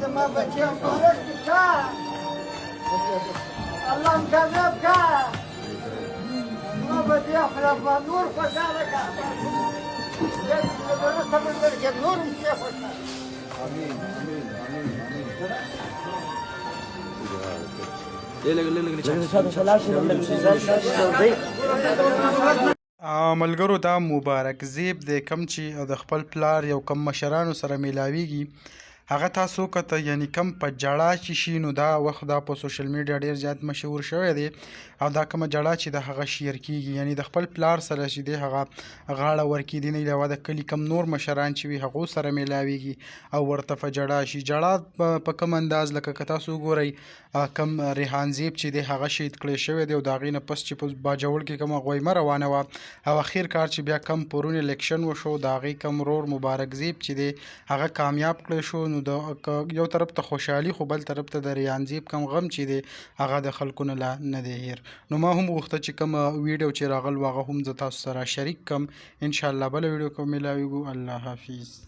زما بچی مبارک دې شه، الله مو کامیاب کړه. زما بچی خو نور خوشحاله کړه. سمندر کې نور هم شي خوشحاله. امين امين امين امين. ملګرو دا مبارک زیب دی کم چې د خپل پلار یو کم مشرانو سره میلاویږي، هغه تاسو کته، یعنی کم په جړا چې شي، نو دا وخت دا په سوشل میډیا ډیر زیات مشهور شوی دی. او دا کومه جړا چې د هغه شیر کیږي، یعنی د خپل پلار سره چې دی هغه غاړه ورکې دي، نه علاوه د کلي کم نور مشران چې وي هغو سره میلاویږي او ورته په جړا شي. جړا په کم انداز، لکه که تاسو وګورئ کم ریحان زیب چې دی هغه شهید کړی شوی دی، او د هغې نه پس چې په باجوړ کې کومه غویمه روانه وه، او اخیر کار چې بیا کم پرون الیکشن وشو، د هغې کم ورور مبارک زیب چې دی هغه کامیاب کړی شو، نو د یو طرف ته خوشحالي خو بل طرف ته د ریحان زیب کم غم چې دی هغه د خلکو نه لا نه دی هیر. نو ما هم غوښته چې کوم ویډیو چې راغل هغه هم زه تاسو سره شریک کم. ان شاء الله بل ویډیو کې ملاویږو. الله حافظ.